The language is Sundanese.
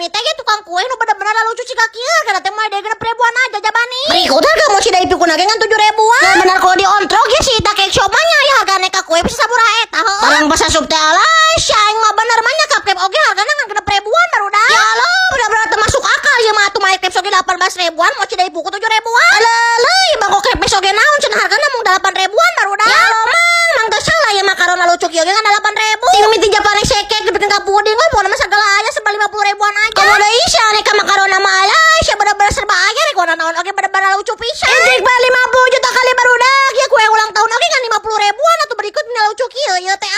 Japani teh ge tukang kue nu bener-bener lucu cika kieu, hargana teh mulai dari 6 ribuan aja Japani. Berikut harga mochi daifuku ge ngan 7 ribuan. Nah, bener kalau diontrog ya si Ita Cake Shop mah nya ya harga aneka kue bisa samurah eta heuh. Barang pas asup teh alah, sia aing mah bener mah nya cupcake oge hargana ngan 6 ribuan barudak. Ya Allah, bener-bener termasuk akal ya mah atuh, crepe oge 18 ribuan, mochi daifuku 7 ribuan. Alah, lah, bangko crepes oge naon cenah hargana mung 8 ribuan barudak. Ya Allah, mang, mang teu salah ya makaron lucu kieu ge ngan 8 ribu. Ting miti Japanese cake dibikin ka puding, oh pokona mah segala aya serba 50 ribuan aja. Komo deui sia aneka makaron mah alah, sia bener-bener serba aya rek warna naon oge bener-bener lucu pisan. Intik 50 juta kali barudak ya kue ulang tahun oge ngan 50 ribuan atau berikut lucu kieu ya teh.